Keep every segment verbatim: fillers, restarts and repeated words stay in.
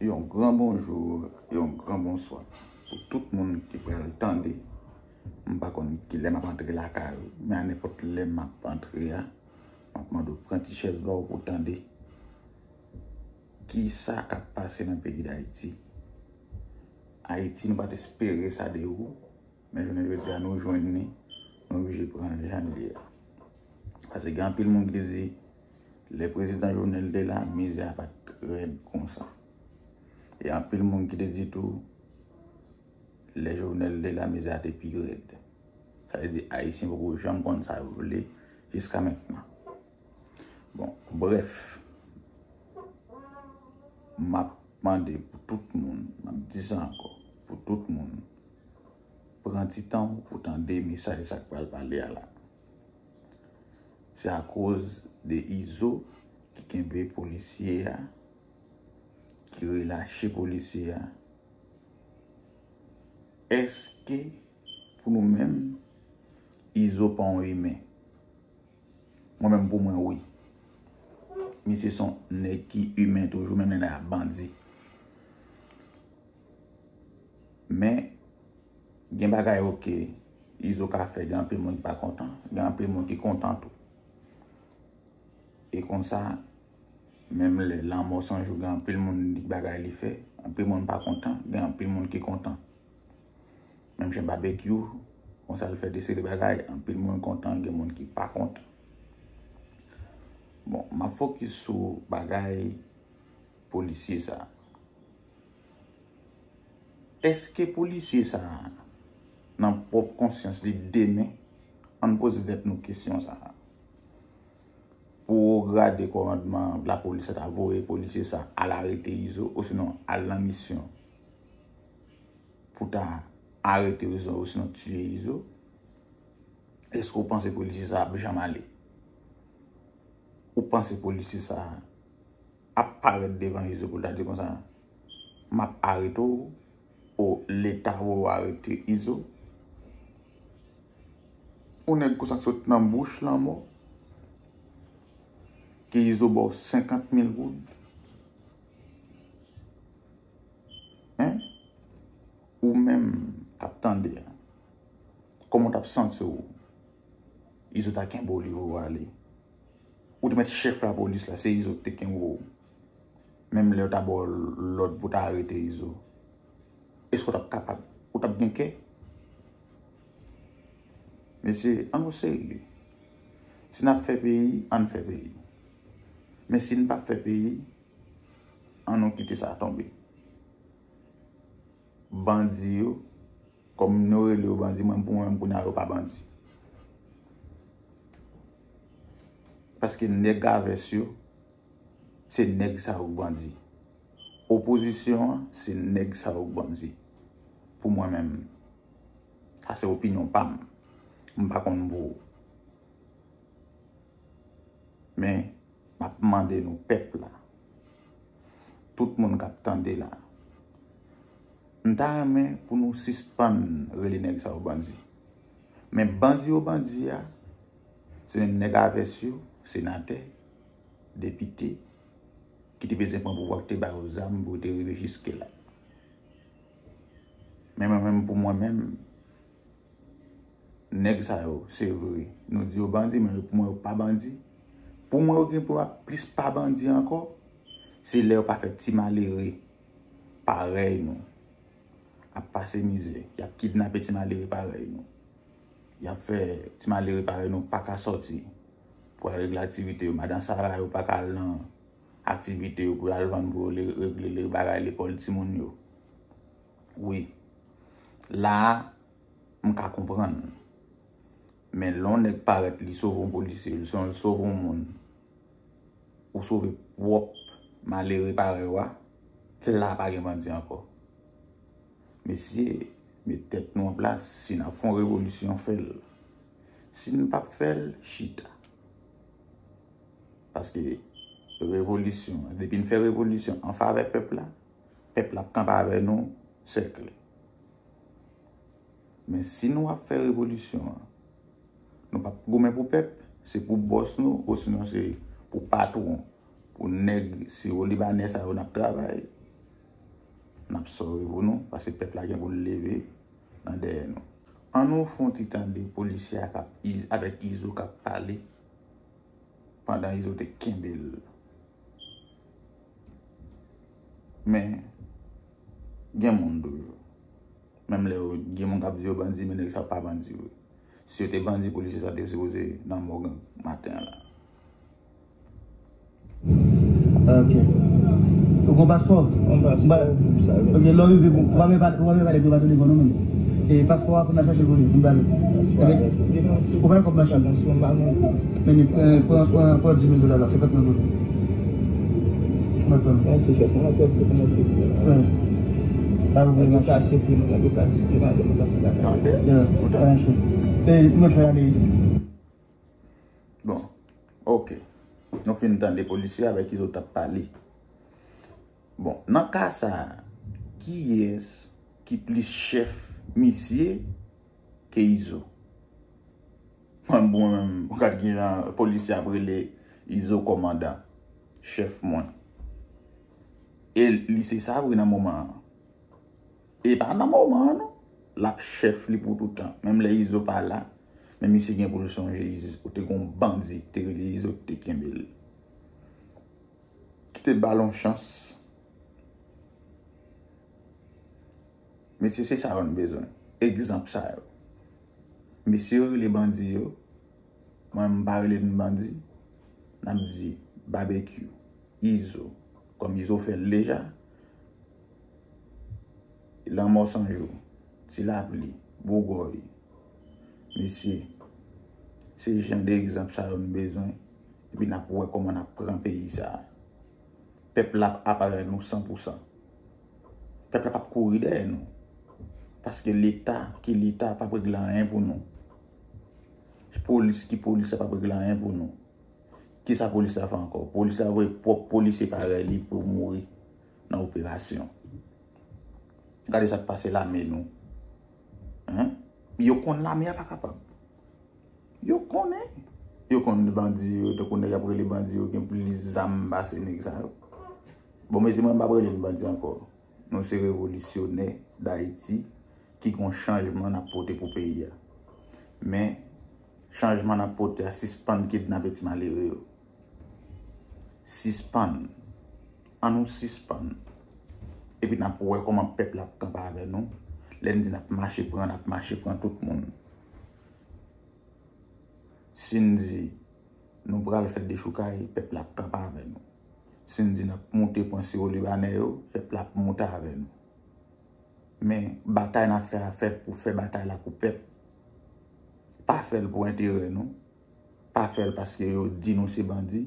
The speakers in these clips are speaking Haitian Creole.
Yon gran bonjou, yon gran bonswa pou tout moun ki pral tande. M pa konn kilè m ap antre lakay ou, men a nenpòt lè m ap antre a, m ap mande w pran ti chèz ba w pou w tande kisa k ap pase nan peyi Dayiti. Ayiti, nou pa t espere sa de ou, men jounen jodi a, nou jwenn li, nou oblije pran l jan l ye a. Paske gen anpil moun ki te di, lè prezidan Jovenel te la, mizè a pa t rèd konsa. E anpil moun ki te di tou, lè Jovenel te la, mizè a te pi rèd. Sa vle di, Ayisyen poko janm konn sa yo vle jiska mentnan. Bon, brèf, m ap mande pou tout moun, m ap di sa ankò, pou tout moun, pran ti tan w pou tande mesaj sa k pral pale a la. Se akoz de Izo ki kenbe polisye a, ki relache polisye a. Èske pou nou menm, Izo pa yon imen? Mwen menm, pou mwen, wi. Misye se yon nèg ki imen toujou, menm lè l ap bandi. Men, gen bagay, oke, Izo ka fè, gen anpil moun ki pa kontan, gen anpil moun ki kontan tou. E konsa, menm lè lanmò san jou, gen anpil moun li bagay li fè, anpil moun pa kontan, gen anpil moun ki kontan. Menm jan Babekyou, konsa l fè de seri bagay, anpil moun kontan, gen moun ki pa kontan. Bon, m ap fokis sou bagay polisye sa a. Èske polisye sa a, nan pwòp konsyans li demen, ann poze tèt nou kesyon sa a. Pou wo grade kòmandman lapolis la ta voye polisye sa a al arete Izo, osinon al nan misyon pou ta arete Izo, osinon tiye Izo, èske w panse polisye sa a ap janm ale? Ou panse polisye sa a ap parèt devan Izo pou l ta di konsa, "M ap arete w," o Leta voye w arete Izo? Yon nèg konsa k sot nan bouch lanmò, ke Izo ba w senkant mil goud? Hein? Ou menm k ap tande a, kòman w t ap santi w? Izo ta kenbe w, li voye w ale. Ou te mèt chèf lapolis la, se Izo ki te kenbe w. Menm lè yo ta ba w lòd pou ta arete Izo, èske w t ap kapab? Ou t ap gen kè? Mesye, ann nou serye. Si n ap fè peyi, ann fè peyi. Men si n p ap fè peyi, ann nou kite sa tonbe. Bandi yo, kòm nou rele yo bandi, mwen, pou mwen menm, kounye a yo pa bandi. Paske nèg a vès yo, se nèg sa yo k bandi. Opozisyon an, se nèg sa yo k bandi. Pou mwen menm, sa se opinyon pa m. M pa konn pou ou. Men, m ap mande nou, pèp la, tout moun k ap tande la, m ta renmen pou nou sispann rele nèg sa yo bandi. Men bandi yo bandi a, se menm nèg a vès yo, senatè, depite, ki te bezwen pran pouvwa, ki te ba yo zam pou yo te rive jiske la. Men mwen menm, pou mwen menm, nèg sa yo, se vre, nou di yo bandi, men yo, pou mwen, yo pa bandi. Pou mwen, yo gen pou yo plis pa bandi ankò, se lè yo pa fè ti malere parèy nou ap pase mizè, y ap kidnape ti malere parèy nou. Y ap fè ti malere parèy nou pa ka sòti pou al regle aktivite yo. Madan Sara yo pa ka al nan aktivite yo pou y al vann, pou yo le-, regle le bagay lekòl timoun yo. Wi. La a, m ka konprann. Men lè yon nèg parèt, li sove yon polisye, li sove yon moun, ou sove pwòp malere parèy ou a, la pa gen bandi ankò. Mesye, met tèt nou an plas, si n ap fè yon revolisyon, fè l. Si n p ap fè l, chita. Paske revolisyon, depi n fè revolisyon an favè pèp la, pèp la ap kanpe avè nou, sèklè. Men si nou ap fè revolisyon an, nou p ap goumen pou pèp, se pou bòs nou, osinon se pou patwon, pou nèg siwo libanè sa yo n ap travay, n ap sove pou nou, paske pèp la gen pou l leve nan dèyè nou. Ann nou fè yon ti tande polisye a k ap, avèk Izo k ap pale pandan Izo te kenbe l. Men, gen moun toujou. Menm lè yo, gen moun k ap di yo bandi, men nèg sa yo pa bandi vre. Si yo te bandi, polisye sa te sipoze nan mòg maten an la. Ok. Ou gon paspò? Yon paspò, m sa. Ok, lè w rive, bon, ou pa vle pale, ou pa vle pale pou yo pa tounen kò nou menm. E paspò a pou n al chache l pou li, pou n ba l. Ok. Ou pa gen kòb machin? Men, eh, pran, pran, pran dis mil dola la, senkant mil goud. Mwen pran. Mèsi, chèf. Mwen pran pou mwen. Wi. Pa pou mwen, machin. Yo kase pou nou, yo kase pou madanm, yo kase bagay. Yeah, pa machin. E, mwen fè ale. Bon, ok. Nou fin tande polisye avèk Izo t ap pale. Bon, nan ka sa a, kiyès ki plis chèf misye ke Izo? Mwen, bon, mwen menm, gad ki jan polisye ap rele Izo kòmandan, chèf mwen. E li se sa vre nan moman an. E pa nan moman an, non. L ap chèf li pou toutan. Menm lè Izo pa la, men misye gen pou l sonje Izo. Ou te gen yon bandi ki te rele Izo ki te kenbe l. Ki te ba l yon chans. Mesye, se sa yo n bezwen. Egzanp sa yo. Mesye yo rele bandi yo. Mwen, m pa rele n bandi. N ap di Babekyou, Izo. Kòm Izo fè l deja. Lanmò San Jou, Ti Lapli, Bougòy. Mesye, se jan de egzanp sa yo n bezwen. Epi n ap wè kòman n ap pran peyi sa a. Pèp la ap avè nou san pou san. Pèp la p ap kouri dèyè nou. Paske Leta, ki Leta, p ap regle anyen pou nou. Polis, ki polis la p ap regle anyen pou nou. Kisa polis la fè ankò? Polis la voye pwòp polisye parèy li pou mouri nan operasyon. Gade sa k pase lame nou. Hein? Yo konn lame a pa kapab. Yo konnen. Yo konn bandi yo, tankou nèg ap rele bandi yo, gen plis zam pase nèg sa yo. Bon, mesye, mwen m p ap rele n bandi ankò. Nou se revolisyonè Dayiti ki gon chanjman n ap pote pou peyi a. Men, chanjman n ap pote a sispann kidnape ti malere yo. Sispann. An nou sispann. Epi n ap wè kòman pèp la ap kanpe avè nou. Lè n di n ap mache pran, n ap mache pran tout moun. Si n di nou pral fè dechoukay, pèp la ap kanpe avè nou. Si n di n ap moute pran siwo libanè yo, pèp la ap moute avè nou. Men batay n ap fè a fèt pou fè batay la pou pèp. Pa fè l pou enterè nou. Pa fè l paske yo di nou se bandi.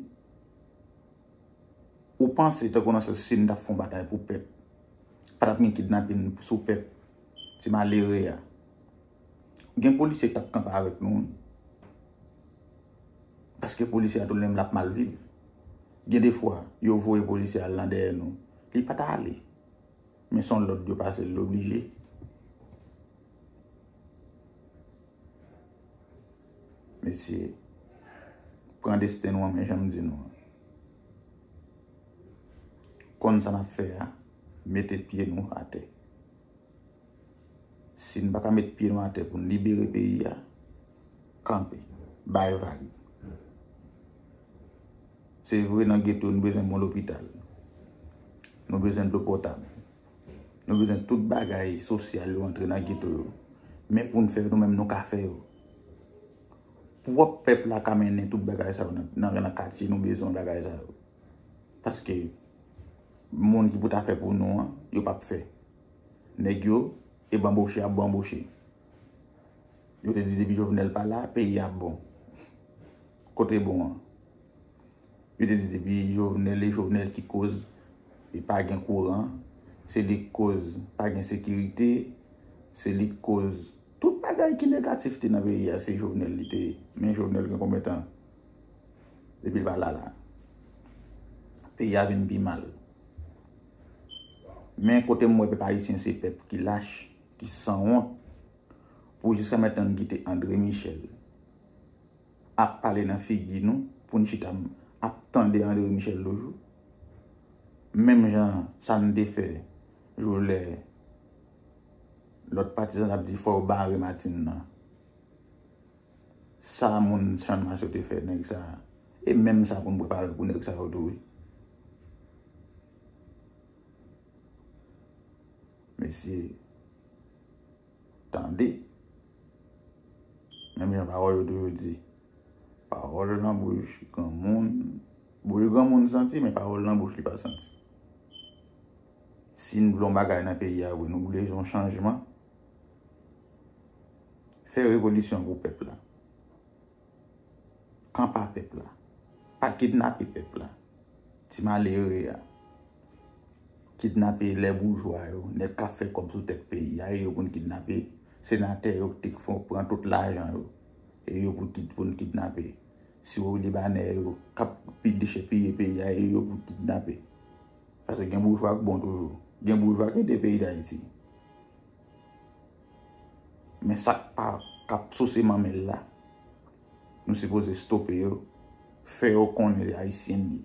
Ou panse tankou nan sans si n t ap fè yon batay pou pèp, pa t ap gen kidnapin sou pèp, ti malere a. Gen polisye k t ap kanpe avèk nou, wi. Paske polisye a tou li menm l ap mal viv. Gen de fwa, yo voye polisye a al nan dèyè nou. Li pa ta ale. Men se yon lòd yo pase l, l oblije. Mesye, pran desten nou an men, jan m di nou an. Konn sa n ap fè a, mete pye nou atè. Si n pa ka met pye nou atè pou n libere peyi a, kanpe, bay vag. Se vre, nan geto, nou bezwen bon lopital. Nou bezwen dlo potab. Nou bezwen tout bagay sosyal yo antre nan geto yo. Men pou n fè yo, nou menm nou ka fè yo. Pwòp pèp la ka mennen tout bagay sa yo nan, nan, nan katye, nou bezwen bagay sa yo. Paske moun ki pou ta fè pou nou an, yo p ap fè. Nèg yo, e banboche ap banboche. Yo te di depi Jovenel pa la, peyi a ap bon. Kote bon an? Yo te di depi Jovenel, e Jovenel ki koz e pa gen kouran, se li k koz pa gen sekirite, se li k koz tout bagay ki negatif te nan peyi a, se Jovenel li te ye. Men Jovenel gen konbyen tan depi l pa la la? Peyi a vin pi mal. Men kote m wè pèp ayisyen se pèp ki lach, ki sanwont, pou jiska mentnan n kite André Michel ap pale nan figi nou, pou n chita ap tande André Michel toujou. Menm jan sa n te fè Jou lè lòt patizan ap di fò yo bare Martine nan. Sa moun Channmas yo te fè nèg sa a. E menm sa pou n prepare pou nèg sa yo tou wi. Mesye, tande. Menm jan pawòl yo toujou di, pawòl nan bouch granmoun, bouch granmoun santi, men pawòl nan bouch li pa santi. Si n vle yon bagay nan peyi a vre, nou bezwen yon chanjman, fè revolisyon pou pèp la. Kanpe a pèp la. Pa kidnape pèp la. Ti malere a. Kidnape lè boujwa yo, nèg k ap fè kòb sou tèt peyi a, e yo pou n kidnape. Senatè yo te fon pran tout lajan yo, e yo pou kid- pou n kidnape. Siwo libanè yo k ap pi- dechepiye peyi a, e yo pou n kidnape. Paske gen boujwa k bon toujou. Gen boujwa k ede peyi Dayiti. Men sa k pa k ap souse manmèl la, nou sipoze stope yo, fè yo konnen se ayisyen li.